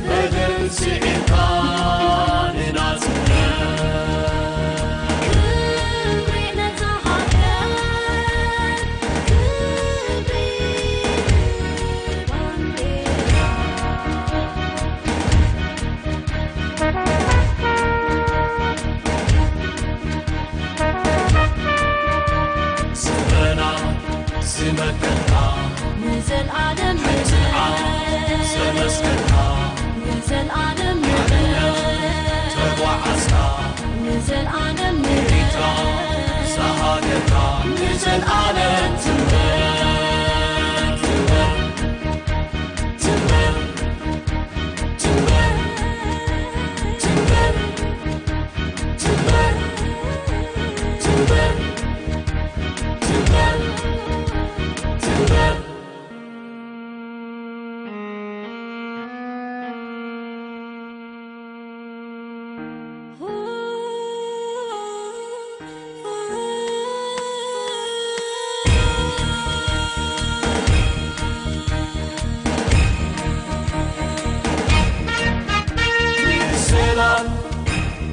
በደል ስዒርካ ንናጽነት። ክብሪ ነታ ሃገር፣ ክብሪ ንባንዴራ። ስምረና ዝመከንካ ንዘልኣለም ሕትኣ ዘመስከንካ ንዘልኣለም ተጓዓዝካ ንዘልኣለም ሪታ ሳሃገርካ ንዘልኣለም ትንበር ትንበር ትንበር ትንበር ትንበር ትንበር ትንበር ትንበር ትንበር ሰላም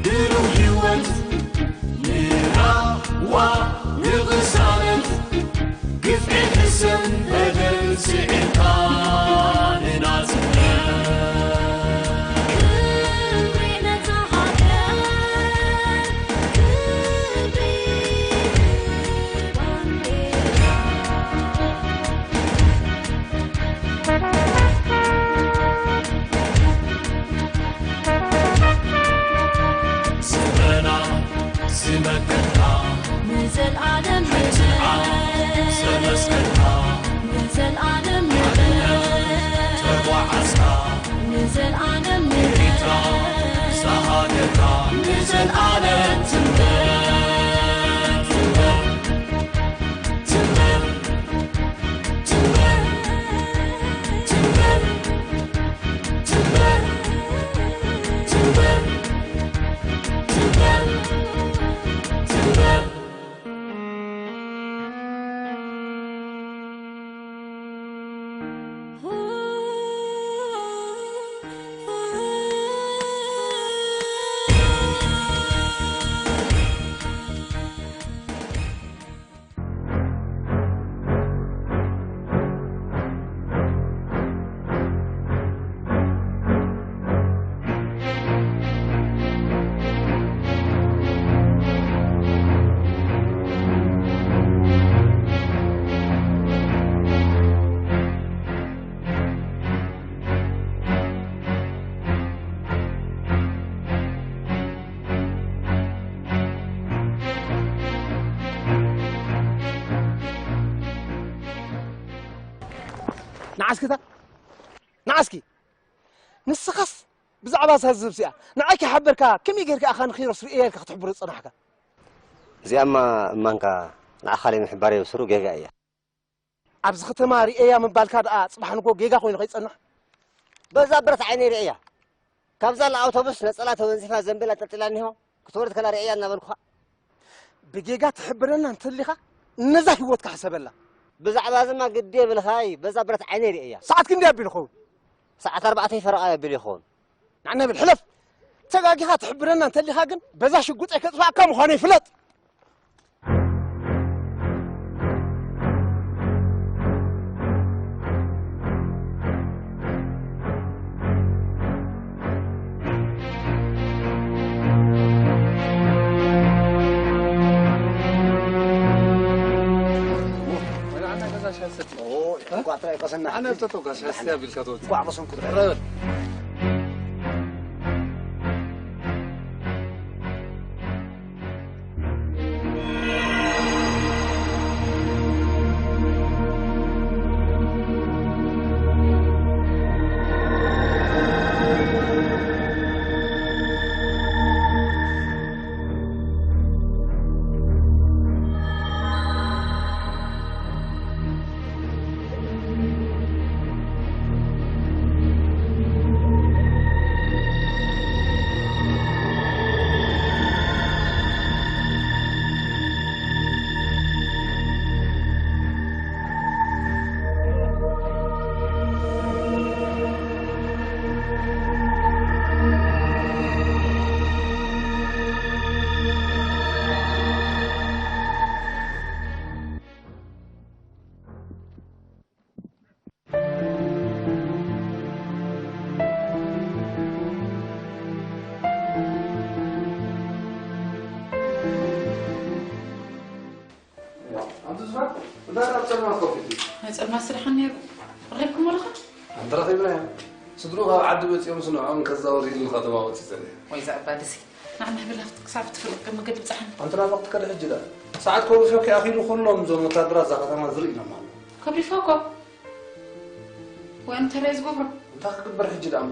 ብሩህ ህይወት ንራዋ ንቕሳነት ግፍዒ ሕሰም በደል ስዒርካ ንናጽነት ክብሪ ነታ ሃገር ክብሪ ባንዴራ ስምረና ዝመከንካ ንዘልኣለም ሕትኣ ዘመስከንካ ንዘልኣለም ተጓዓዝካ ንዘልኣለም ሪታ ሳሃገርካ ንዘልኣለም ትንበር ትንበር ትንበር ንዓስክታ ንዓስኪ ንስኻስ ብዛዕባ እዛ ህዝብሲ እያ ንዓይ ከይሓበርካ ከመይ ጌርካ ኢኻ ንኺሮስ ርእየ ኢልካ ክትሕብሮ ዝጸናሕካ? እዚኣማ እማንካ ንዓኻ ለይምሕባረይ ብስሩ ጌጋ እያ። ኣብዚ ከተማ ርእየያ ምባልካ ደኣ ጽባሕ ንግሆ ጌጋ ኮይኑ ከይጸንሕ። በዛ ብረት ዓይነይ ርእየያ። ካብዛ ለኣውቶቡስ ነጸላ ተወንዚፋ ዘንበል ኣንጠልጢላ እኒሆ ክትወርድ ከላ ርእየያ እናበልኩኻ። ብጌጋ ትሕብረና እንተሊኻ ነዛ ህይወትካ ሕሰበላ። ብዛዕባ ዝማ ግዲ የብልኻይ በዛ ብረት ዓይነይ ርእየያ። ሰዓት ክንደይ ኣቢሉ ይኸውን? ሰዓት ኣርባዕተ ይፈረቓ ኣቢሉ ይኸውን። ንዓና ብል ሕለፍ። ተጋጊኻ ትሕብረና እንተሊኻ ግን በዛ ሽጉጠይ ከጥፍኣካ ምዃነይ ፍለጥ። ጸልማት ኮፍ ኢሉ። ናይ ጸልማት ስራሕን ነይሩ። ረኺብኩም ኣለኻ? ኣንተ ረኺብናዮ። ስድርኡ ካብ ዓዲ መጺኦም ስንዖም ከዛወር ኢሉ ንኸተማ ወጺ ጸኒሑ። ወይ እዛ ኣባድሲ። ንዓና ብላ ክሳብ ትፍርቅ መገዲ ብጻሕና። ኣንተ ናፈቕቲ ከደ ሕጂ ደኣ። ሰዓት ኮሪፎ ኣኺሉ ኩሎም እዞም ወታደራት እዛ ከተማ ዝርእይሎም ኣለዉ። ኮሪፎ እኮ። ወይ እንታይ ደኣ ዝገብሮ? እንታይ ክግበር ሕጂ ደኣ?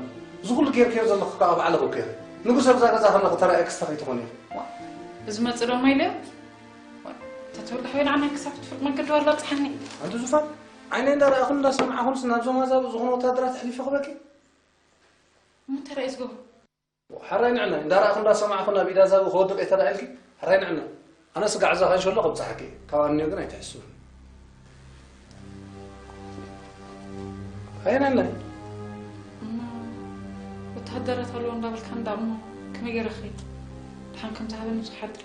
እዚ ኩሉ ጌርክዮ ዘለኹ ከዓ ባዕልኺ እኮ ኢኺ። ንጉስ ኣብዛ ገዛ ከለኹ ተራእየ ክስተ ከይትኾኒ ኢኺ። ዋ፣ እዚ መጽእ ዶ ማይ ኢለዮ? ዋ፣ ተተወልደ ሓወይ ንዓና ክሳብ ትፍርቅ መገዲ ዋላ ብጻሕኒ። ኣንቲ ዙፋን፣ ዓይነይ እንዳረኣኹን እንዳሰማዕኹንስ ናብዞም ኣዛብእ ዝኾኑ ወታደራት ኣሕሊፈ ክበኪ? እንታይ ደኣ ዝገብሮ? ሓራይ ንዕናይ፣ እንዳረኣኹ እንዳሰማዕኹ ናብ ኢድ ኣዛብእ ክወድቕ እየ ተላዒልኪ፣ ሓራይ ንዕናይ። ኣነ ስጋዕ እዛ ከንሸሎ ከብጽሓኪ እየ፣ ካብኣ ንንዮ ግን ኣይትሕስቢ። ሓራይ ንዕናይ። እሞ ወተሃደራት ኣለዉ እንዳበልካ እንዳ እሞ ከመይ ገይረ ክኸይድ? ደሓን ከም ዝሃበኒ ብዙሕ ሓድሪ።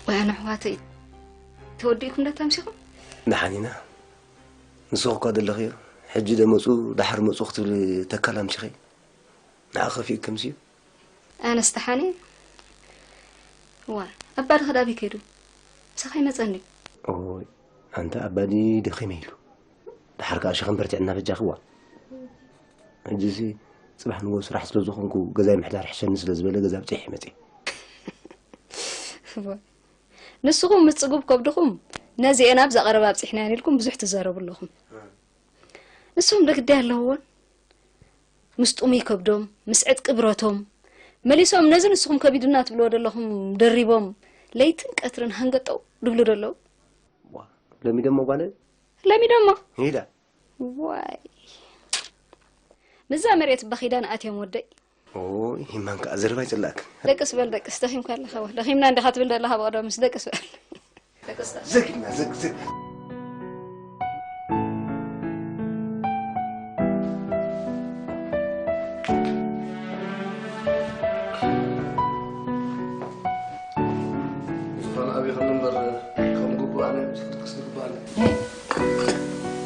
ወይ ኣነ ኣሕዋተይ፣ ተወዲእኩም ዶ ተምሲኹም? ደሓን ኢና። ንስኺ እኳ ዘለኽዮ፣ ሕጂ ዶ መጹ፣ ደሓር መጹ ክትብሊ ተካል ኣምሲኺ፣ ንዓ ከፊኡ ከምሲዩ። ኣነስ ደሓን እየ። እዋ፣ ኣባዲ ኸ ዳበይ ከይዱ? ምሳኻ ኣይመጸን ድዩ? ኦይ፣ ኣንታ ኣባዲ ደኺመ ኢሉ። ደሓር ከኣ ሸኸም በርቲዕ እናበጃኽዋ። ሕጂሲ ጽባሕ ንግሆ ስራሕ ስለ ዝኾንኩ፣ ገዛይ ምሕዳር ሕሸኒ ስለ ዝበለ፣ ገዛ ብጺሕ እየ መጺእ። እዋ፣ ንስኹም ምስ ጽጉብ ከብድኹም ነዚኤን ኣብዛ ቀረባ ኣብጺሕናየን ኢልኩም ብዙሕ ትዛረቡ ኣለኹም። ንሶም ዶ ግዳይ ኣለውዎን? ምስ ጥሙይ ከብዶም፣ ምስ ዕጥቂ ብረቶም፣ መሊሶም ነዚ ንስኹም ከቢድና ትብልዎ ዘለኹም ደሪቦም ለይትን ቀትርን ሃንገጠው ድብሉ ዶ ኣለዉ? ዋ፣ ለሚዶሞ ጓለይ? ለሚዶሞ? ሂዳ። ዋይ። ምስዛ መሬት እባ ኪዳን ኣትዮም ወደይ። ኦይ፣ ሂማን ከኣ ዘረባ ይጽላእክን። ደቅስ በል ደቅስ፣ ደኺምካ ኣለኻ። ደኺምና እንዲኻ ትብል ዘለኻ ብቐደምስ፣ ደቅስ በል። ደቅስ በል። ዘግ ኢልና፣ ዘግ፣ ዘግ። ዝኾነ ኣብ ይኹን እምበር፣ ከም ግቡእ ኣነ ብዙሕ ደቅስ ዝግባእ ኣነ።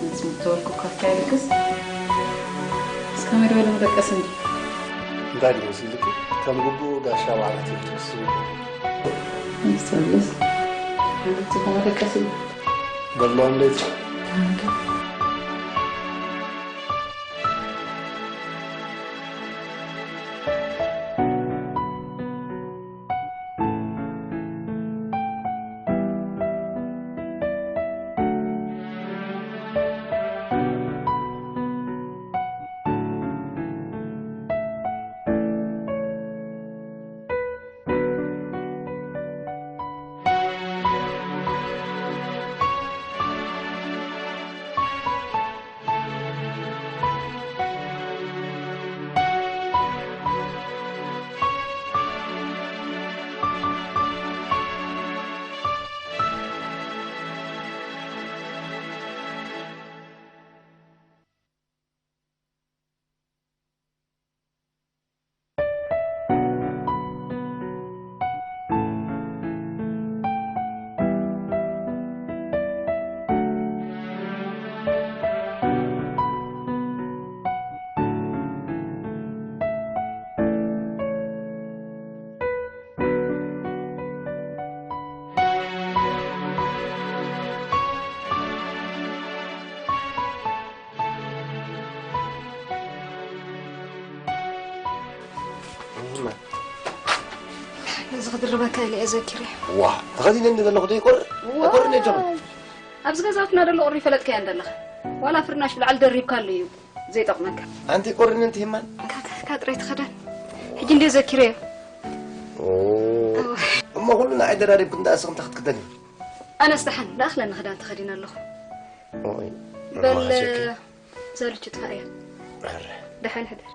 መጽ ምተወልኩ ካብታ ይልክስ እስከ መደበለ መደቀስ እንዲ። እንታይ ድዩ መሲልኪ? ከም ግቡእ ጋሻ በዓላት እዩ ክትክስቡ። ይሰብስ። ጽቡቕ መደቀስ እዩ። በሎ እንዴት? እዚ ክድርበካ ኢለ እየ ዘኪረ። ዋ፣ ተኸዲነ እንዲ ዘለኹ ዶ ይቆር? ዋ። ይቆር ነጆ። ኣብዚ ገዛትና ደሎ ቁሪ ፈለጥካያ እንደለኻ። ዋላ ፍርናሽ ብላዕሊ ደሪብካ ኣሎ እዩ ዘይጠቕመካ። ኣንቲ ቆርኒ ኣንቲ ሂማን። ካካ ጥራይ ተኸደን። ሕጂ እንደ ዘኪረዮ። ኦ። እሞ ኩሉ ንዓይ ደራሪብኩ እንዳ እስኽም እንታይ ክትክደኒ? ኣነስ ደሓን፣ ደኣ ክለኒ ክዳን ተኸዲነ ኣለኹ። ኦይ። በል፣ ማሸኪ። ዛልቹ ጥፋ እያ። ኣረ። ደሓን ሕደር።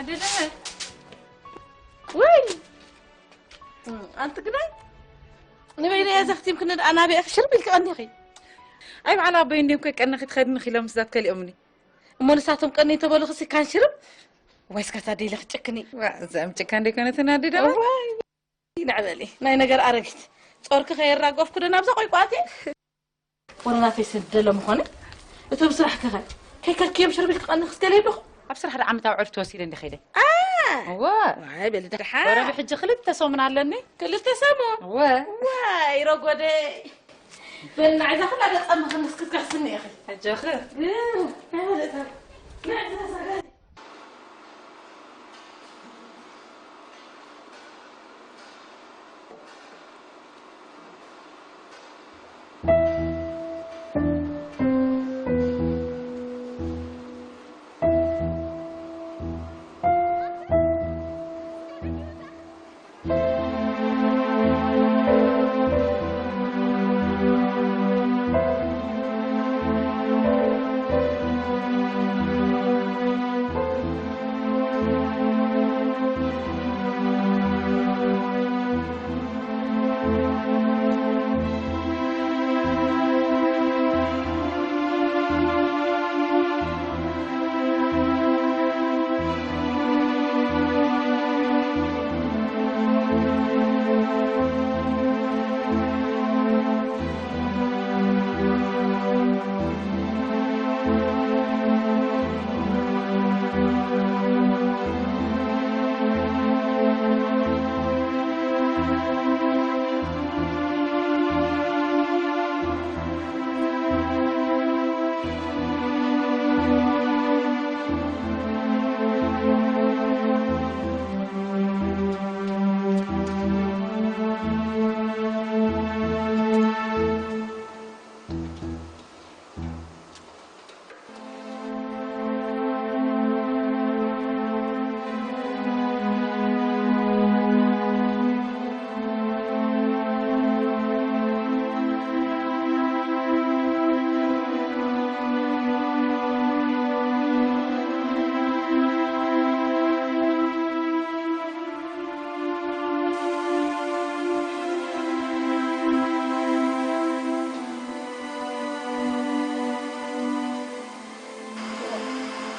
ደደመ። ወይ! ኣንቲ ግዳይ! ንበይነይ እያ ዘኽቲምክኒ ደኣ ናበይ ኢኺ ሽርብ ኢልኪ ቀኒኺ? ኣይ በዓል ኣቦይ እንዲዮም ከይቀነኺ ትኸድኒ ኢሎም ስዳት ከሊኦምኒ። እሞ ንሳቶም ቀኒ ተበሉኽሲ ካን ሽርብ? ወይ እስከ እታ ደይለ ክትጭክኒ። ዋ፣ እዛ ጭካን ደይኮነት ተናዲዳ? እዋይ! ንዕበሊ፣ ናይ ነገር ኣረጊት። ጾርኪ ከየራገፍኩ ዶ ናብዛ ቆይቋቴ? ወረናተይ ስደሎ ምኾነ? እቶም ስራሕ ከኸ? ከይከልክዮም ሽርብ ኢልኪ ቀኒ ክትገሊ ኣለኹ? ኣብ ስራሕ ዶ ዓመታዊ ዕርፍቲ ወሲደ እንዲ ኸይደ? ኣ! እወ። ዋይ፣ በሊ ደሓን። ወረ ብሕጂ ክልተ ሰሙን ኣለኒ። ክልተ ሰሙን? እወ። ዋይ፣ ረጎደይ። በል ንዓይ እዛ ኩላ ገጸ ምኽንስ ክትከሕስኒ ኢኺ። ኣጆኺ። እ፣ ናይ ወለታ። ንዓይ እዛ ሰገሪ።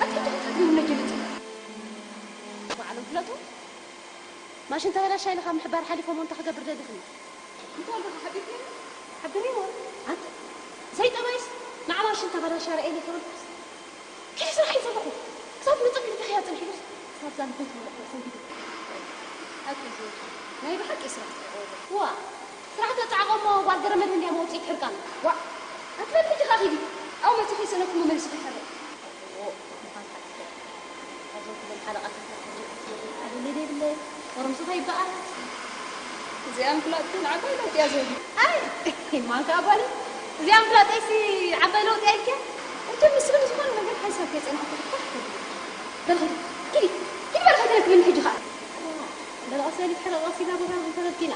ኣታ እንታይ ትብሉ ነጊርት? ባዕሎም ፍለጡ። ማሽን ተበላሻ ኢልኻ ምሕባር ሓሊፎም እንታይ ክገብር ደሊኽኒ? እንታይ ኣለካ ሓቢርካ? ሓቢርዎ። ኣንተ ዘይጠባይስ ንዓ ማሽን ተበላሻ ርኣየ ተበልኩስ። ኪዲ ስራሕ እዩ ዘለኹ። ክሳብ ንጥፍ ኢልካ ክያ ጽንሕ ኢሉስ። ክሳብ ዛን ቤት ወለቕ ሰንጊዱ። ኣኪ ናይ ብሓቂ ስራሕ ጽዕቆ። ዋ፣ ስራሕ ተጻዕቆ እሞ ጓል ገረመድ እንድያ መውጽኢት ሕርቃን። ዋ፣ ኣትበል ሕጂ ኸኺዲ። ኣው መጺኺ ስእነኩ መመሊሱ ከይሕርቅ። እዚኣን ፍላጥ ግን ዓባይ ለውጢ እያ ዘውዲ። ኣይ፣ ማንካ ጓል፣ እዚኣን ፍላጠይሲ ዓባይ ለውጢ እያ ኢልኪያ? እቶም ምስልን ዝኾነ ነገር ሓንሳብ ከይጸናሕኩ ክትፋሕ ከብሉ። በል ኸዲ፣ ኪዲ፣ ኪዲ በል ኸዲ ነክብን ሕጂ ኸኣ። ደረቐ ሰሊት ሕረቐ ሲላ ቦታ እንተረድኪና።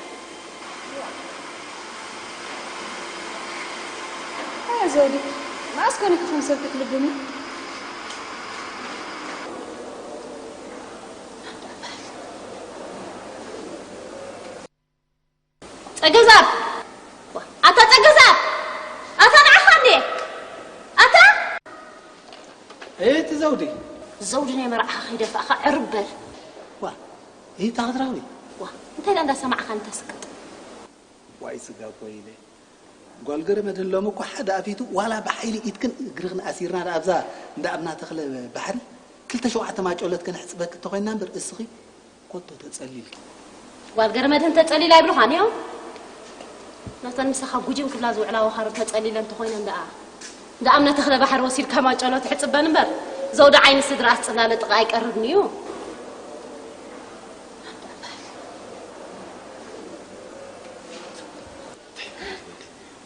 ኣያ ዘውዲ፣ መኣስ ኮነ ክኹን ሰብ ክትልብኒ? ጸገዛብ! ኣታ ጸገዛብ! ኣታ ንዓኻ እንዴ? ኣታ! እቲ ዘውዲ። ዘውዲ ናይ መርዓኻ ከይደፋእኻ ዕርብ በል። ዋ፣ ይታ ክትረኽቢ? ዋ፣ እንታይ ደኣ እንዳሰማዕካ እንተስቅጥ? ዋይ ስጋ ኮይነ። ጓል ገረመድን ሎሚ እኮ ሓደ ኣፊቱ ዋላ ብሓይሊ ኢድክን እግርኽን ኣሲርና ደኣ ኣብዛ እንዳ ኣብና ተኽለ ባሕሪ ክልተ ሸውዓተ ማጮለት ከነሕጽበኪ እንተኾይንና እምበር እስኺ ኮቶ ተጸሊልኪ። ጓል ገረመድህን ተጸሊላ ይብሉኻ ኒዮ? ናተን ምሳኻ ጉጅም ክብላ ዝውዕላ ወኻሩ ተጸሊለን እንተኾይነን ደኣ እንዳ ኣብነ ተኽለ ባሕሪ ወሲድካ ማጨሎ ትሕጽበን እምበር ዘውዲ ዓይኒ ስድራኣስ ጽላለ ጥቓ ኣይቀርብን እዩ።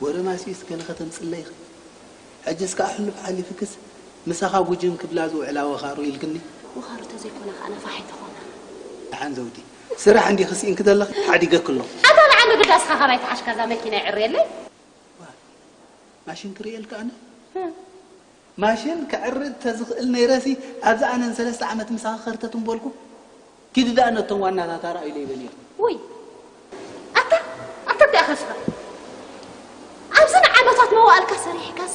ወረ ማሲስ ገለ ከተምጽለይ ኢኺ። ሕጅስ ከኣ ሕሉፍ ሓሊፍክስ ምሳኻ ጉጅም ክብላ ዝውዕላ ወኻሩ ኢልክኒ። ወኻሩ ተዘይኮና ከኣ ነፋሒቶ ኾና። ደሓን ዘውዲ፣ ስራሕ እንዲኺ ስኢንኪ ዘለኺ ሓዲገኪ ኣለኹ። ኣታ ንዓሚ ግዳስኻ ካባይ ተሓሽካ እዛ መኪና ይዕርየለይ። ዋ፣ ማሽን ክርእየልካ ኣነ? ማሽን ክዕርድ ተዝኽእል ነይረሲ፣ ኣብዚ ኣነን ሰለስተ ዓመት ምሳኺ ከርተት እምበልኩ፣ ኪዲ ደኣ ነቶም ዋናታት ኣርኣዩ ኢለ ይበል ነይሩ። ውይ፣ ኣታ፣ ኣታ እንታይ ከስራ? ኣብዚ ንዓመታት መዋእልካ ሰሪሕካስ፣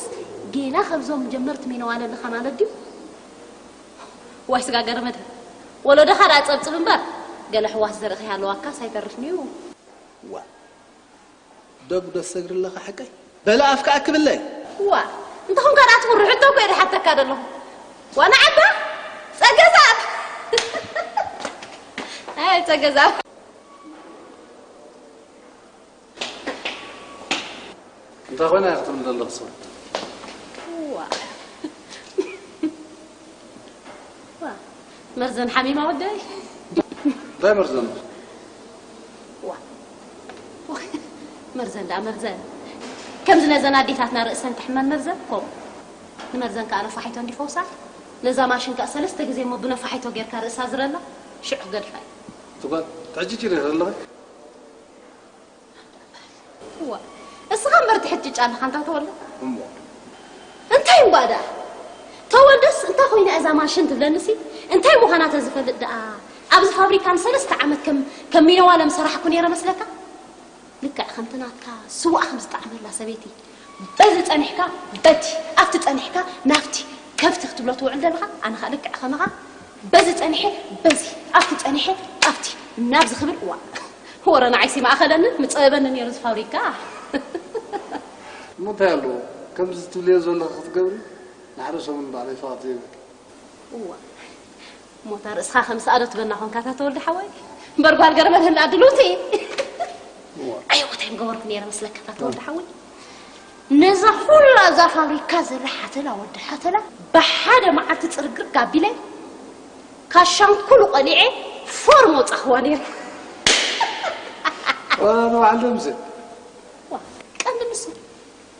ጌና ከምዞም ጀመርቲ ሚነዋለ ኣለኻ ማለት ድዩ? ዋይ ስጋ ገርመተ፣ ወለዶኻ ደኣ ጸብጽብ እምበር፣ ገለ ሕዋስ ዘርእኺ ሃለዋካስ ኣይተርፍን እዩ። ዋ፣ ደጉ ዶ ትሰግሪ ኣለኻ ሓቀይ? በለ ኣፍካ ኣክብለይ። ዋ፣ እንተኾንካ ደኣ ትኹሪ፣ ሕቶ እኮ እየ ዝሓተካ ዘለኹ። ዋና ዓባ፣ ጸገዛብ። ኣይ፣ ጸገዛብ። እንታይ ኮይና እያ ክትብል ዘለኹ ሰብ? ዋ። ዋ፣ መርዘን ሓሚማ ወደይ። እንታይ መርዘን? ዋ። ዋ። መርዘን ደኣ መርዘን። ከምዚ ነዘን ኣዴታትና ርእሰን ትሕመን መርዘን፣ ከምኡ። ንመርዘን ከኣ ነፋሒቶ እንዲ ፈውሳ። ነዛ ማሽን ከኣ ሰለስተ ግዜ እሞ ብነፋሒቶ ጌርካ ርእሳ ዝረላ፣ ሽዑ ክገድፋ እዩ። ትጓል፣ ትሕጂ ጅሪ ዘለኺ? እዋ፣ እስኻ እምበር ትሕጭጭ ኣለኻ፣ እንታ ተወልደ። እሞ? እንታይ እምባ ደኣ? ተወልደስ እንታይ ኮይና እዛ ማሽን ትብለንሲ? እንታይ ምዃና ተዝፈልጥ ደኣ? ኣብዚ ፋብሪካ ንሰለስተ ዓመት ከም፣ ከም ሚነዋለ ምሰራሕኩ ነይረ መስለካ? ልክዕ ከምቲ ናትካ ስዋእ ከም ዝጠዓመላ ሰበይቲ። በዚ ጸኒሕካ በቲ፣ ኣብቲ ጸኒሕካ ናብቲ፣ ከብቲ ክትብሎ ትውዕል ዘለኻ፣ ኣነ ኸኣ ልክዕ ከማኻ በዚ ጸኒሐ በዚ፣ ኣብቲ ጸኒሐ ኣብቲ፣ ናብዚ ክብል፣ እዋ፣ ወረ ንዓይሲ ማእኸለኒ፣ ምጸበበኒ ነይሩ እዚ ፋብሪካ። እሞ እንታይ ኣለዎ? ከምዚ ትብልዮ ዘለኺ ክትገብሪ፣ ንሓደ ሰሙን ባዕለይ ፍቓድ ዘይብለኪ። እዋ፣ እሞ እታ ርእስኻ ከም ሰኣዶ ትበና ኾንካ፣ እታ ተወልደ ሓወይ። እምበር ጓል ገረመል ህላ ድልውቲ። እዋ። ኣይ፣ ወታይ ምገበርኩ ነይረ መስለካ፣ እታ ተወልደ ሓወይ። ነዛ ኹላ እዛ ፋብሪካ ዘላ ሓተላ ወዲ ሓተላ ብሓደ መዓልቲ ጽርግርግ ኣቢለ ካብ ሻንኩሉ ቀሊዐ ፎርም ወጻኽዋ ነይረ። ዋ፣ ንባዕል ደምዘ። ዋ፣ ቀንዲ ንሱ።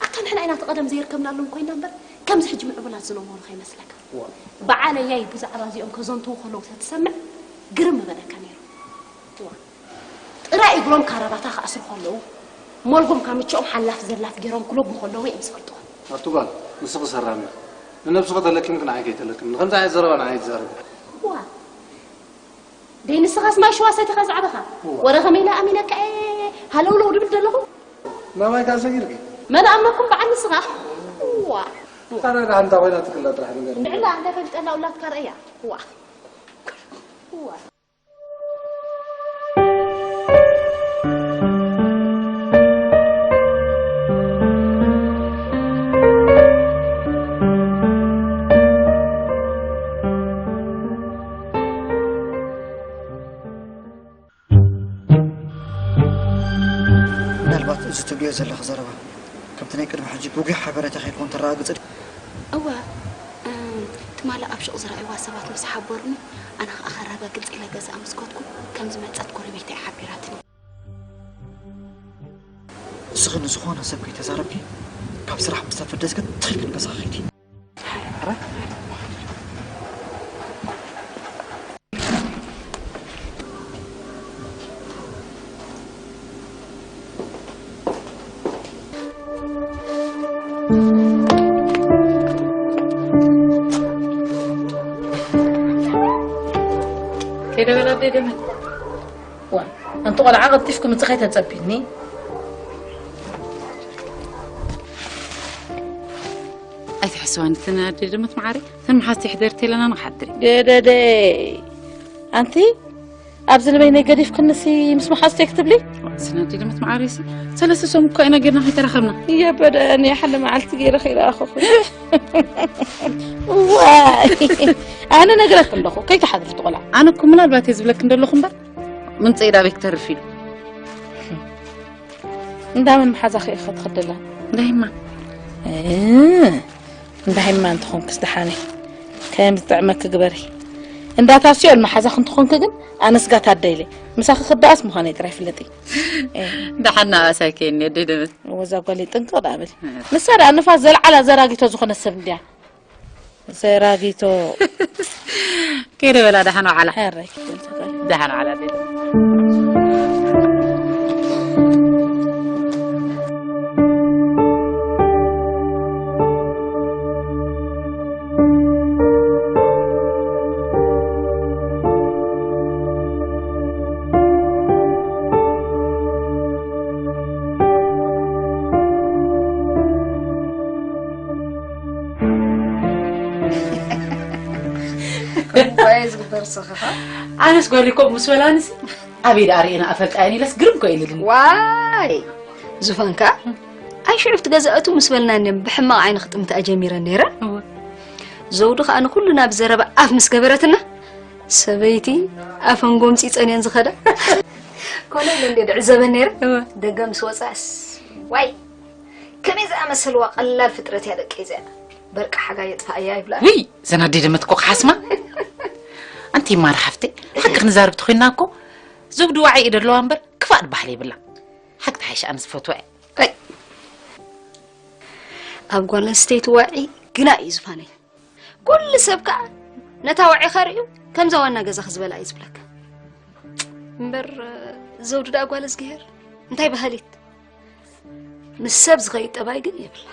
ኣታ ንሕና ኢና እቲ ቀደም ዘይርከብናሎም ኮይና እምበር፣ ከምዚ ሕጂ ምዕቡላት ዝነበሩ ከይመስለካ። ዋ። በዓለያይ ብዛዕባ እዚኦም ከዘንትዉ ከለዉ ተትሰምዕ ግርም ምበለካ ነይሩ። ዋ። ጥራይ እግሮም ካራባታ ክኣስሩ ከለዉ፣ ሞልጎም ካምችኦም ሓላፍ ዘላፍ ገይሮም ክለጉ ከለዉ እዮም ዝፈልጥዎም። ኣቲ ጓል፣ ንስኺ ሰራም ኢኺ። ንነብስኺ ተለኪምኪ ንዓይ ከይተለክምኒ። ከምዚ ዓይነት ዘረባ ንዓይ ኣይትዛረቢ። ዋ። ደይ ንስኻስ ማይ ሽዋ ሰቲኻ ዛዕባኻ። እዋ። ወረ ከመይ ኢለ ኣሚነካ እየ ሃለውለው ድብል ዘለኹ? ናባይ ከኣ ሰጊርኪ? መን ኣምነኩም በዓል ንስኻ? ዋ። ኣረ፣ ደሓን እንታ ኮይና ትክላ ጥራሕ ንገር። ንዕላ እንተ ፈልጠላ ውላድካ ርእያ። ዋ። ዋ። ምናልባት እዚ ትብልዮ ዘለኺ ዘረባ ከምቲ ናይ ቅድሚ ሕጂ ብጉሕ ሓበሬታ ከይኮን ተረጋግጽ። እወ፣ እም፣ ትማሊ ኣብ ሹቕ ዝረኣይዋ ሰባት ምስ ሓበሩኒ፣ ኣነ ኸኣ ከረጋግጽ ኢለ ገዛ ምስ ከድኩ፣ ከም ዝመጸት ጎረቤተይ ሓቢራትኒ። ንስኺ ንዝኾነ ሰብ ከይተዛረብኪ፣ ካብ ስራሕ ምስ ተፈደስኪ ትኺ ክንገዛኺ ኺዲ። ከይደ በላ ኣደይ ደመት። ዋ፣ ኣንቲ ቆልዓ ቀልጢፍኪ ምጽእ ከይተጸቢኒ። ኣይትሕስዋኒ፣ እተን ኣደይ ደመት መዓረይ፣ እተን መሓዝተይ ሕደርቲ ኢለና ንኽሓድር። ገደደይ። ኣንቲ፣ ኣብዚ ንበይነይ ገዲፍክንሲ ምስ መሓዝተይ ክትብሊ? እተን ኣደይ ደመት መዓረይሲ፣ ሰለስተ ሰሙን እኮ ኢና ጌርና ከይተራኸብና። የበደኒ፣ ሓደ መዓልቲ ገይረ ከይረኣኹኹ። ዋይ፣ ኣነ ነግረኪ ኣለኹ፣ ከይትሓድሪ እቲ ቆልዓ። ኣነ እኮ ምናልባት እየ ዝብለኪ እንደለኹ እምበር፣ ምምፅእ ኢዳ ቤት ክተርፍ ኢሉ። እንዳ መን መሓዛኺ ኢኺ ትኸደላ? እንዳ ሂማ። እ፣ እንዳ ሂማ እንተኾንክስ ደሓነይ። ከም ዝጥዕመኪ ግበሪ። እንዳ ታስዮል መሓዛኺ እንተኾንኪ ግን ኣነ ስጋት ኣደ ኢለ። ምሳኺ ክበኣስ ምዃነይ ጥራይ ፍለጢ። እ። ደሓን ናባሳይ ከየኒ ኣደይ ደመት። ወዛ ጓለይ ጥንቅቕ ደኣ በሊ። እ። ንሳ ደኣ ንፋስ ዘልዓላ ዘራጊቶ ዝኾነት ሰብ እንድያ። ዘራጊቶ። ከይደ በላ ደሓን ዋዕላ። ሕራይ ክትብል ተኽእል። ደሓን ዋዕላ ቤት። እንታይ ዝግበር ሰኸኻ? ኣነስ ጓለይ ከምኡ ምስ በላንሲ ኣበይ ደኣ ርእየን ኣፈልጣየን ኢለስ ግርም ኮ ኢልልኒ። ዋይ! ዙፋን ከኣ ኣይ ሽዑ ኣብቲ ገዛ እቱ ምስ በልናኒ እየን ብሕማቕ ዓይኒ ክጥምታ ጀሚረን ነይረን። እወ። ዘውዱ ከኣ ንኹሉ ናብ ዘረባ ኣፍ ምስ ገበረትና ሰበይቲ ኣፈን ጎምጺጸን እየን ዝኸዳ። ኮነ ኢለ እንድየ ዝዕዘበን ነይረ። እወ። ደገ ምስ ወጻእስ ዋይ! ከመይ ዝኣመሰልዋ ቀላል ፍጥረት እያ ደቂ እዚኣ። በርቂ ሓጋይ የጥፋእያ ይብላ። ውይ! ዘናደደመት እኮ ክሓስማ። ኣንቲ ማር ሓፍተይ፣ ሓቂ ክንዛረብ ተኾይንና እኮ ዘውዲ ዋዒ እዩ ደለዋ እምበር ክፋእ ድበሃል የብላ። ሓቂ ተሓይሽ ኣነ ዝፈትዋ እየ። ኣይ። ኣብ ጓል ኣንስተይቲ ዋዒ ግና እዩ ዝፋነይ። ኩሉ ሰብ ከኣ ነታ ዋዒ ከርእዩ ከምዛ ዋና ገዛኺ ዝበላ እዩ ዝብለካ። እምበር ዘውዲ ደኣ ጓል እዝግሄር እንታይ ባህሊት። ምስ ሰብ ዝኸይድ ጠባይ ግን የብላ።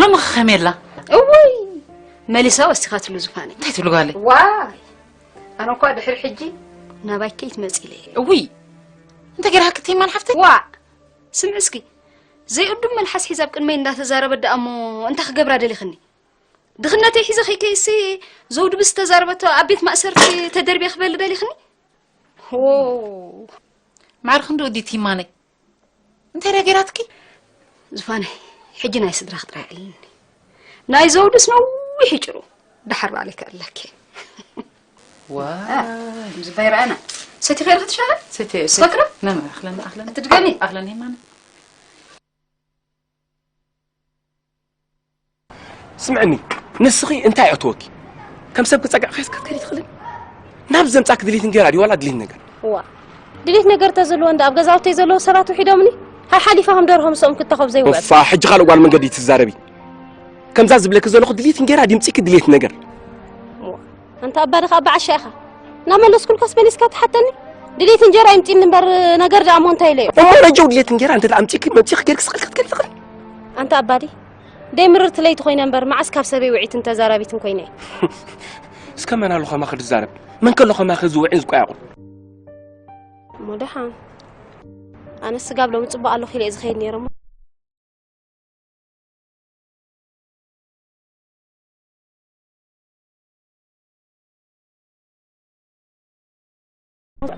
ሎሚ ከ ከመይ ኣላ? እውይ! መሊሳ ወሲኻትሉ ዝፋነይ። እንታይ ትብሊ ጓለይ? ዋይ! ኣነ እኳ ድሕሪ ሕጂ ናባይ ከይትመጺ ኢለ እየ። እውይ! እንታይ ገይርሃ ክትይማን ሓፍተይ? ዋእ! ስምዒ እስኪ። ዘይእዱም መልሓስ ሒዛ ኣብ ቅድመይ እንዳተዛረበት ደኣ እሞ እንታይ ክገብራ ደሊኽኒ? ድኽነተይ ሒዘ ከይከይሲ ዘውዲ ብዝተዛረበቶ ኣብ ቤት ማእሰርቲ ተደርብየ ክበሊ ደሊኽኒ? ዎ! ማዕረ ክንድኡ ድዩ ትይማነይ? እንታይ ደኣ ገይራትኪ? ዝፋነይ፣ ሕጂ ናይ ስድራኺ ጥራይ ኣዕልልኒ። ናይ ዘውዱስ ነዊሕ ይጭሩ። ደሓር ባዕለይ ከዕልለኪ። ዋይ። ከምዚ ባይረኣና። ሰቲኺ ዲኺ ትሻሂ? ሰትየ፣ ሰትየ። ትፈክሪ? ነመ፣ ኣኽለኒ፣ ኣኽለኒ። እትድገሚ? ኣኽለኒ፣ ማነ። ስምዕኒ፣ ንስኺ እንታይ ኣእተወኪ? ከም ሰብ ክጸግዕኺስ ክትከዲ ትኽእሊ? ናብ ዘምጻኪ ድሌት እንጌራ ድዩ ዋላ ድሌት ነገር? እዋ፣ ድሌት ነገር ተዝህልዎ እንዳ ኣብ ገዛውተይ ዘለዉ ሰባት ውሒዶምኒ፣ ሓሓሊፋ ከም ደርሆ ምስኦም ክተኸብ ዘይውዕል። እፋ፣ ሕጂ ካልእ ጓል መንገዲ ትዛረቢ። ከምዛ ዝብለኪ ዘለኹ ድሌት እንጌራ ድምጺኪ ድሌት ነገር። እዋ፣ ኣንታ ኣባ ድኻ ኣባ ዓሻ ኢኻ። እናመለስኩልካስ መሊስካ ትሓተኒ? ድሌት እንጀራ ይምጺኒ እምበር ነገር ደኣ እሞ እንታይ ኢለዮ? እሞ ነጀው ድሌት እንጌራ እንተ ኣምጺኪ መምጺኺ ጌርኪ ስቕል ክትከዲ ትኽእል። ኣንታ ኣባዲ፣ ደይ ምርርቲ ለይቲ ኮይነ እምበር መዓስ ካብ ሰበይ ውዒትን ተዛራቢትን ኮይነ እየ። እስከ መን ኣሎ ከማኺ ዝዛረብ? መን ከሎ ከማኺ ዝውዕን ዝቆያቑን? እሞ ደሓን። ኣነስ ስጋብ ሎሚ ጽቡቕ ኣለኹ ኢለ እየ ዝኸይድ ነይረ እሞ።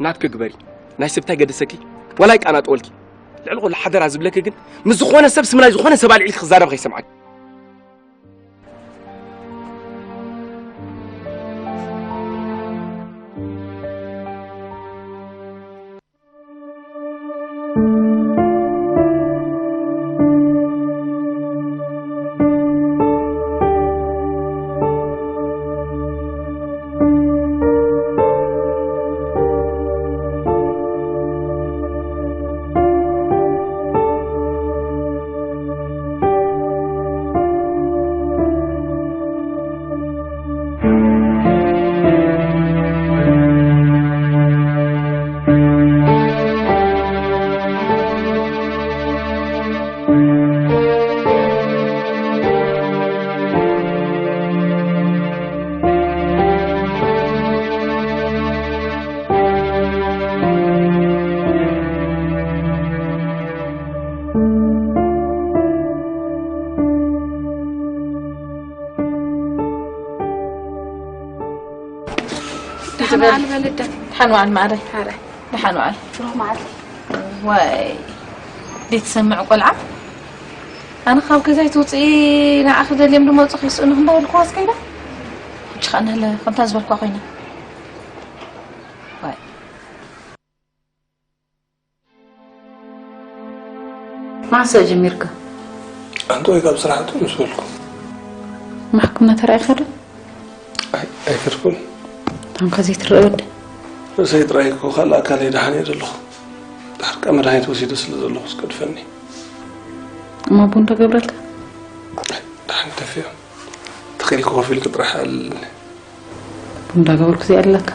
ናትኪ ግበሪ። ናይ ሰብ እንታይ ገደሰኪ? ዋላ ኣይቃናጠወልኪ። ልዕሊ ኩሉ ሓደራ ዝብለኪ ግን ምስ ዝኾነ ሰብ ስም ናይ ዝኾነ ሰብ ኣልዒልኪ ክዛረብ ከይሰምዓኪ። ደሓን ዋዕል በል እደ። ደሓን ዋዕል ማዕረ። ሓረ። ደሓን ዋዕል። ብሩኽ መዓልቲ። ዋይ። ደይ ትሰምዕ ቆልዓ? ኣነ ካብ ገዛይ ትውፅኢ ንዓኺ ደልዮም ዝመፁ ከይስእኑኺ እንዳበልኩ ዋስ ከይዳ? ሕጂ ኸዓ ንህለ ከምታ ዝበልኳ ኮይና። ዋይ። መዓስ ጀሚርካ? ኣንተ ወይ ካብ ስራሕ እቶ ምስ በልኩ። ማሕክምና ተራኢኻ ዶ? ኣይ፣ ኣይከድኩን። ታንካ ዘይትረአ ወዲ። ርእሰይ ጥራይ እኮ ካልእ ኣካለይ ደሓን እየ ዘለኹ። ድሓር ከኣ መድሃኒት ወሲደ ስለ ዘለኹ ዝገድፈኒ። እሞ ቡን ዶ ገብረልካ? ኣይ፣ ደሓን ተፍዮ። ተኺኢልኪ ኮፍ ኢልኪ ጥራሕ ኣልልኒ። ቡን እንዳገበርኩ ዘይኣለካ?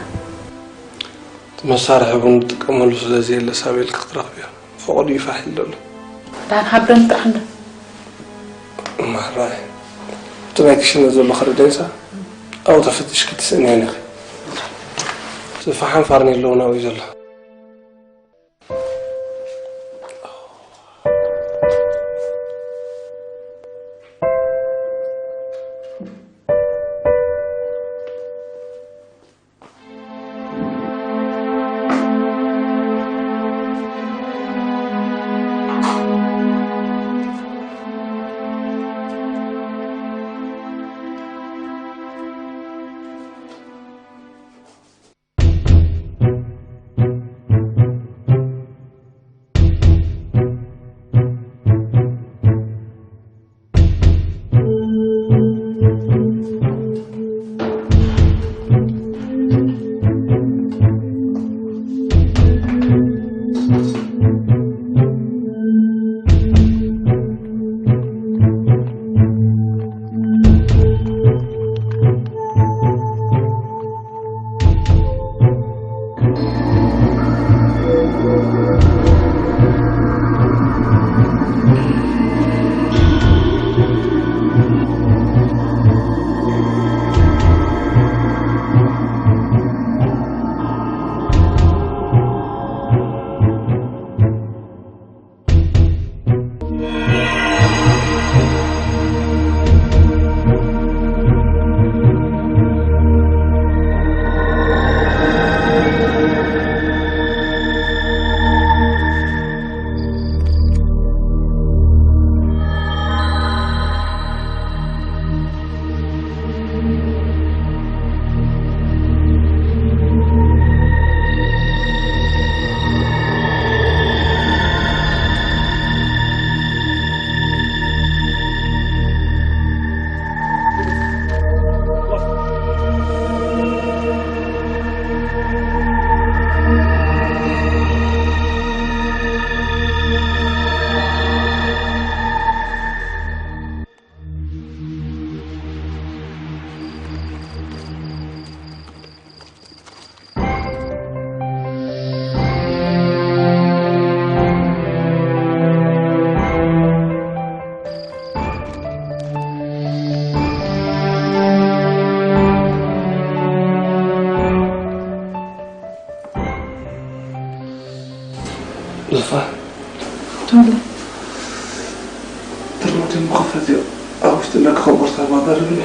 እቲ መሳርሒ ቡን ዝጥቀመሉ ስለ ዘየለ ሳብ ኢልኪ ክትረኽብዮ። ፈቐዱ እዩ ፋሕ ኢሉ ዘሎ። ደሓን ሓብረኒ ጥራሕ እንዶ። ማራይ። እቲ ናይ ክሽነ ዘሎ ከረደንሳ ኣብኡ ተፈቲሽኪ ትስእንየን ኢኺ። እቲ ፈሓም ፋርኔሎ እውን ኣብኡ እዩ ዘሎ። ተለ ትርጉም ከፈት ኣብ ውሽጥና ክኸበር ታባበር ብለ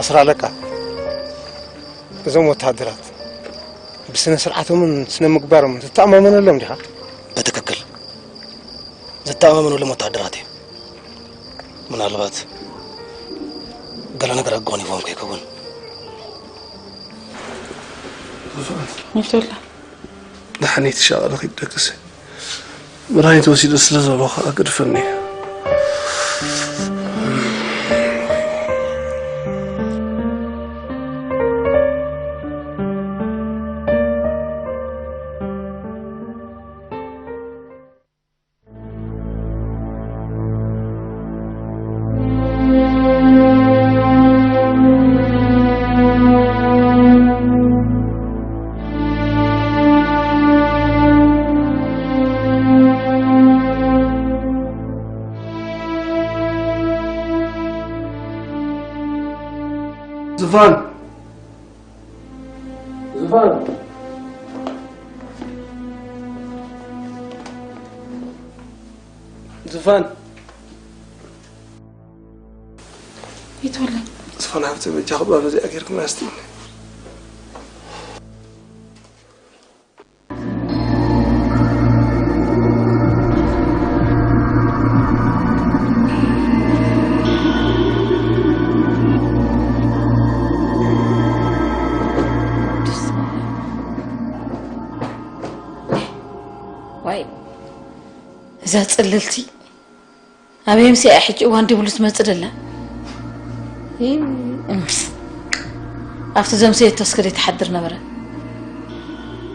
ኣስራለቃ፣ እዞም ወተሃደራት ብስነ ስርዓቶምን ስነ ምግባሮምን ትተኣማመነሎም ዲኻ? ብትክክል። ዝተኣማመነሎም ወተሃደራት እዮም። ምናልባት ገለ ነገር ኣጓኒፎም ከይከውን። ይፍቶላ። ደሓን ትሻቐለ ኺድ ደቅስ። መድሃኒት ወሲደ ስለ ዘለኹ ኣገድፈኒ። ዝፋን፣ ዝፋን፣ ዝፋን። ይትወለይ። ዝፋን ሃብቲ በጃ ክባብ እዚኣ ጌርክና እስቲ። ዋይ፣ እዛ ጽልልቲ ኣበይ ኣምሲኣ ሕጂ እዋን ድብሉ ትመጽእ ደላ? ይ-፣ እምስ። ኣብቲ ዘምሰየቶ እስከ ዘይትሓድር ነበረ።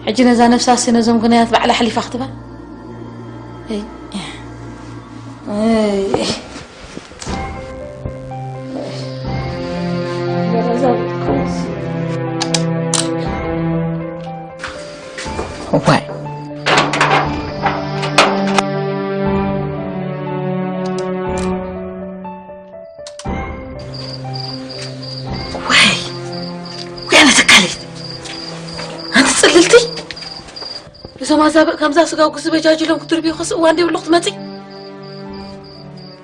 ሕጂ ነዛ ነፍሳሲ ነዞም ግናያት ባዕላ ኣሕሊፋ ክትባ? እይ። እይ። እዋይ። ወይ፣ ወይ ኣነ ተካሊት። ኣንቲ ጽልልቲ። እዞም ኣዛብእ ከምዛ ስጋ ጉስ በጃጅሎም ክትድርብዩ ክስ እዋን ደብሉ ክትመጺ።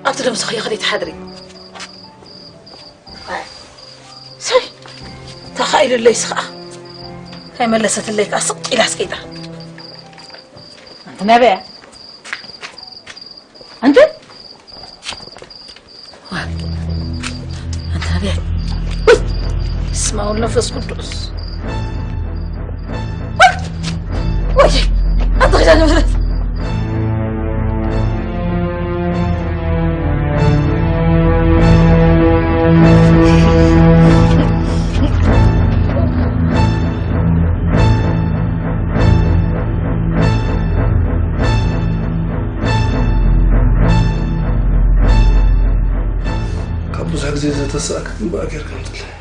ኣብቲ ደምስኽዮ ከደይ ትሓድሪ። ኣይ፣ ሰይ፣ ተኻኢሉለይስ ኸኣ። ከይመለሰትለይ ከኣ ስቕ ኢላ ኣስቂጣ። ኣንቲ ናበያ? ኣንቲ? ኣንቲ ናበያ? ውይ! በስመ አብ ወወልድ ወመንፈስ ቅዱስ። ወይ! ኣንቲ ኪዳነ ምሕረት። ካብ ብዙሕ ግዜ ዘተስኣካ እምበኣር ጌርካ ኣምጽለይ።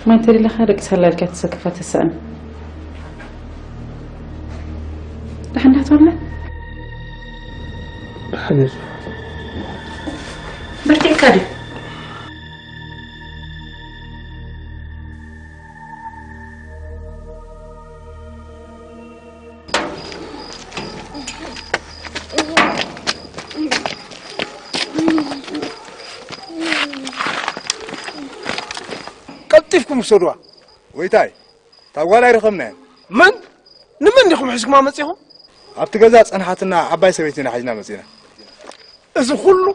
ማይ እንተደሊኻ ደቂ ሳላ ኢልካ ተሰክፋ ተሳእን። ደሓን ዲኻ ተወልደ? ደሓን እየ። በርቲዕካ ድዩ? ቀልጢፍኩም ውሰዱዋ። ጎይታይ፣ እታ ጓል ኣይረኸብናያን። መን? ንመን ዲኹም ሒዝኩማ መጺኹም? ኣብቲ ገዛ ጸንሓትና ዓባይ ሰበይትና ሒዝና መጺና። እዚ ኩሉ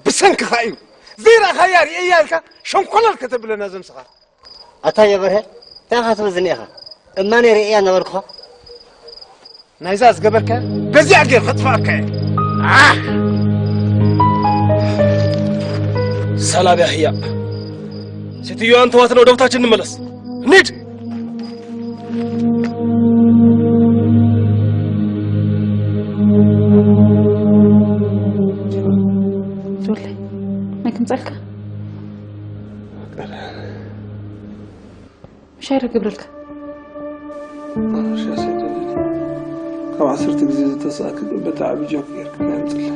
ብሰንክኻ እዩ። ዘይረኣኻያ ርእየያ ኢልካ ሸንኮለል ከተብለና ዘምስኻ። ኣታ ጀበርሀ፣ እንታይ ኢኻ ትብል ዝኒኤኻ? እማነይ ርእያ እናበልኩኻ። ናይዛ ዝገበርካያ በዚኣ ገይር ከጥፍኣካ እየ። ኣህ! ሰላም ያ ህያብ። ሴትዮዋን ተዋት፣ ወደ ቦታችን እንመለስ። እንሂድ። ጆርለይ፣ መን ክምፀልካ? ምሻይ ዶ ክብለልካ? ሻ ሰይተልኒ። ካብ ዓሰርተ ግዜ ዝተሳእክ በቲ ዓቢ ጆክ ጌርካ የምጽለይ።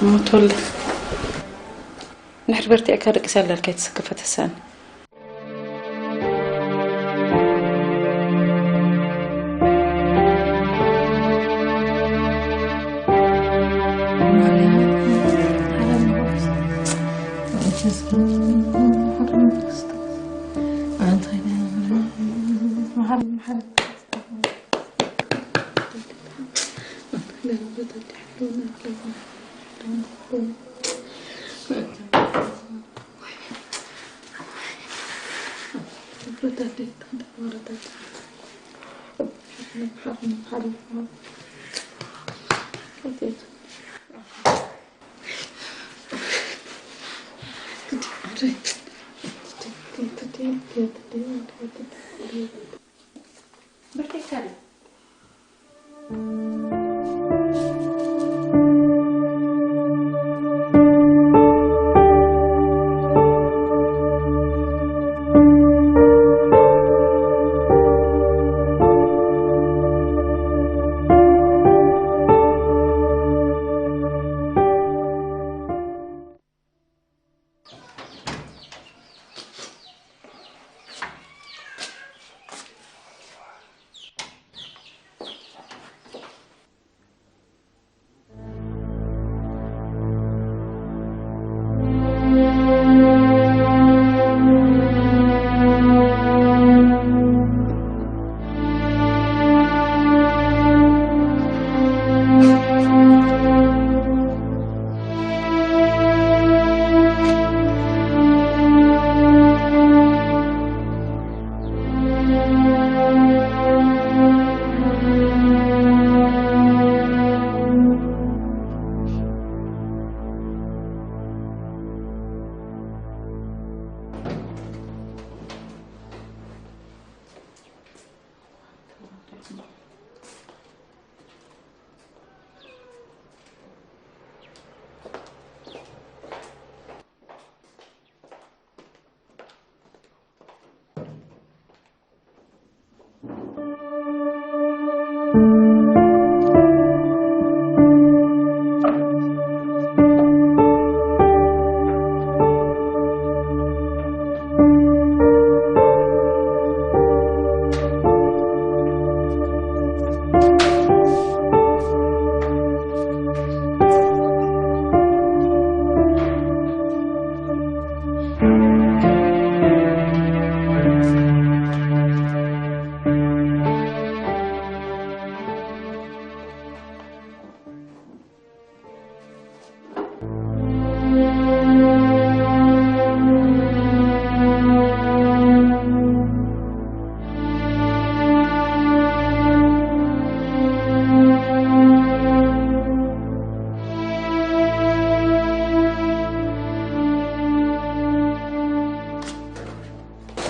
ሞቶለ። ንሕር በርቲዕካ ደቂሳ ኣላልካ ኣይትስከፈ ተሳኒ።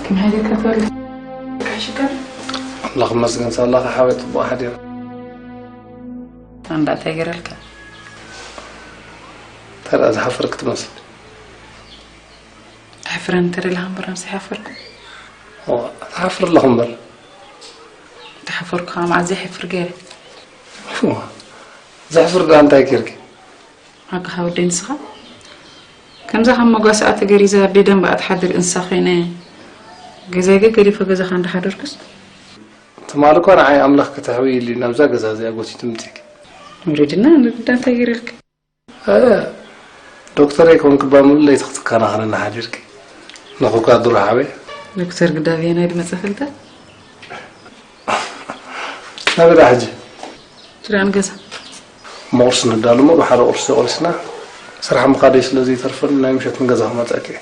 ከመይ ሓዲርካ ትበል? ክሕሽካ? ኣምላኽ ይመስገን፣ ሳላኻ ሓወይ፣ ጽቡቕ ሓዲረ። ኣንዳ እንታይ ገይረልካ? እንታይ ደኣ ዝሓፈርክ ትመስል? ኣሕፍረኒ እንተ ደለኻ እምበር፣ ኣነስ ኣይሓፈርኩ። እዋ፣ ትሓፍር ኣለኹ እምበር። እንተሓፈርኩ ከዓ መዓዝ ዘሕፍር ገይረ? እዋ፣ ዘሕፍር ደኣ እንታይ ገይርኪ? ኣጋኻ ወደይ ንስኻ ከምዛ ካብ መጓሰኣ ተገሪዛ ኣደይ ደንበኣ ትሓድር እንስሳ ኮይነ ገዛይ ገገዲፈ ገዛኻ እንዳሓደርኩስ። ትማሊ እኳ ንዓይ ኣምላኽ ከተሕውይሊ ናብዛ ገዛ እዚኣ ጎቲቱ ምጺእኪ። ውረድና ንርዳ እንታይ ገይረልካ? እ፣ ዶክተር ኣይኮንክ እባ ምብል ለይቲ ክትከናኸነና ሓዲርኪ። ንኹካ ድሮ ሓወይ። ዶክተር ግዳብ ኣየናይ ድመጸ ፈልጠ? ናበይ ደኣ ሕጂ? ጭራን ገዛ። እሞ ቁርሲ ነዳሉ እሞ ብሓደ ቁርሲ ቆሪስና ስራሕ ምኻደይ ስለ ዘይተርፈኒ ናይ ምሸት ንገዛ ክመጸኪ እየ።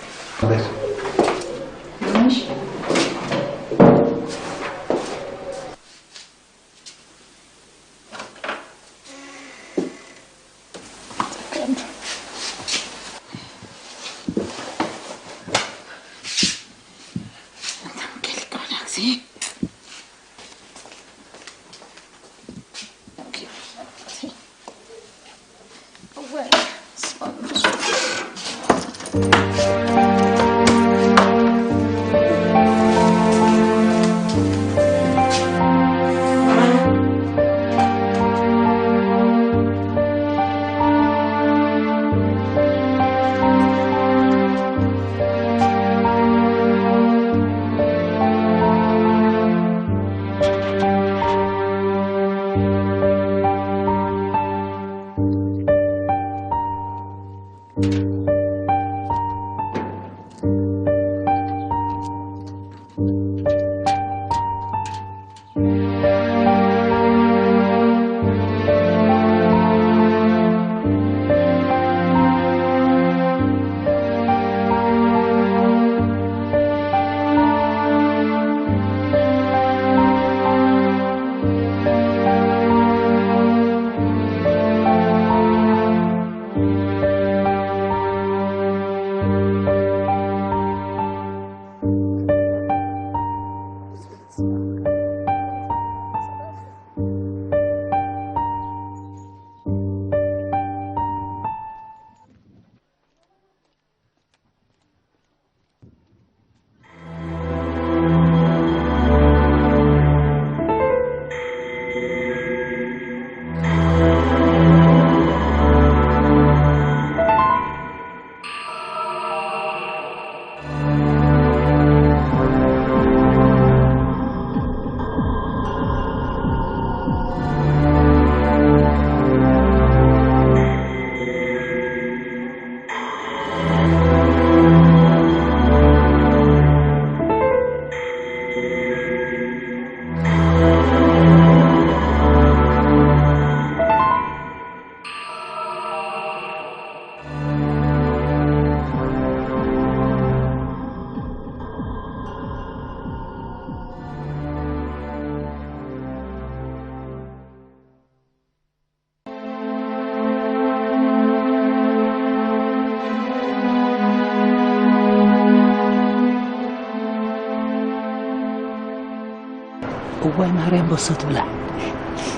እዋይ ማርያም በሶ ትብላዕ።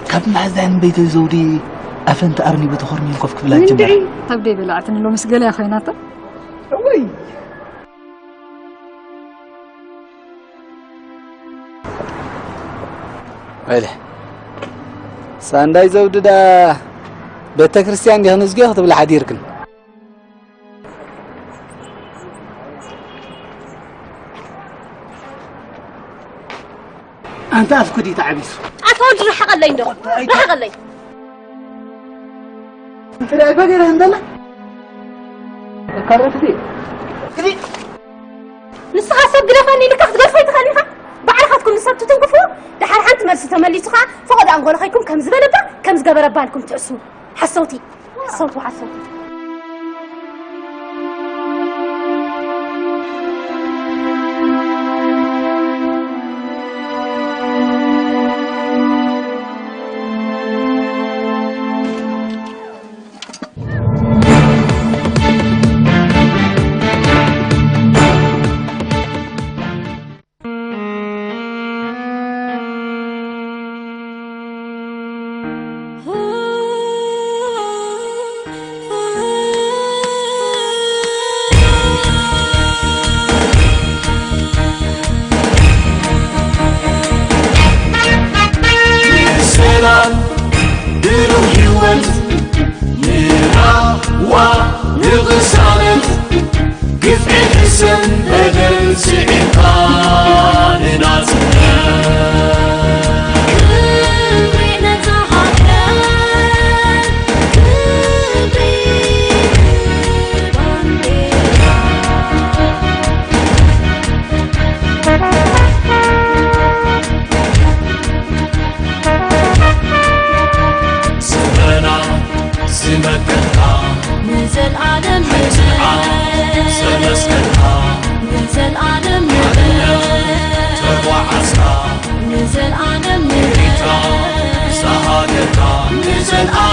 ካብ መሓዛይ ንበይተይ ዘውዲ ኣፈን ተኣርኒቡ ተኾርሚኑ ኮፍ ክብላ ጀመረ። ካብ ደይ በላዕትን ሎምስ ገለ ኮይናቶ። እወይ። ወይለ ሳንዳይ ዘውዲ ዳ ቤተ ክርስቲያን ዲኽን እዝጊዮ ክትብላ ሓዲርክን። ኣንታ ኣፍኩዲ ተዓቢሱ። ኣታ ወዲ ርሓቐለይ እንዶ። ርሓቐለይ። እንተ ደኣ በገረ እንደላ። ካረትዲ። ግዲ። ንስኻ ሰብ ግደፈኒ ኢልካ ክትገድፎ ኣይትኽእልን ኢኻ። ባዕልኻትኩም ንሰብ ትትንክፉ፣ ደሓር ሓንቲ መልሲ ተመሊሱ ኸኣ ፈቐዶ ኣንጎሎ ኸይኩም ከም ዝበለባ፣ ከም ዝገበረባ ኢልኩም ትሕስዉ። ሓሰውቲ። ሓሰውቲ፣ ሓሰውቲ። ንዘልኣለም ንበል፣ ንዘልኣለም ንበል፣ ተጓዓዝካ ንዘልኣለም ንበል፣ ንዘልኣለም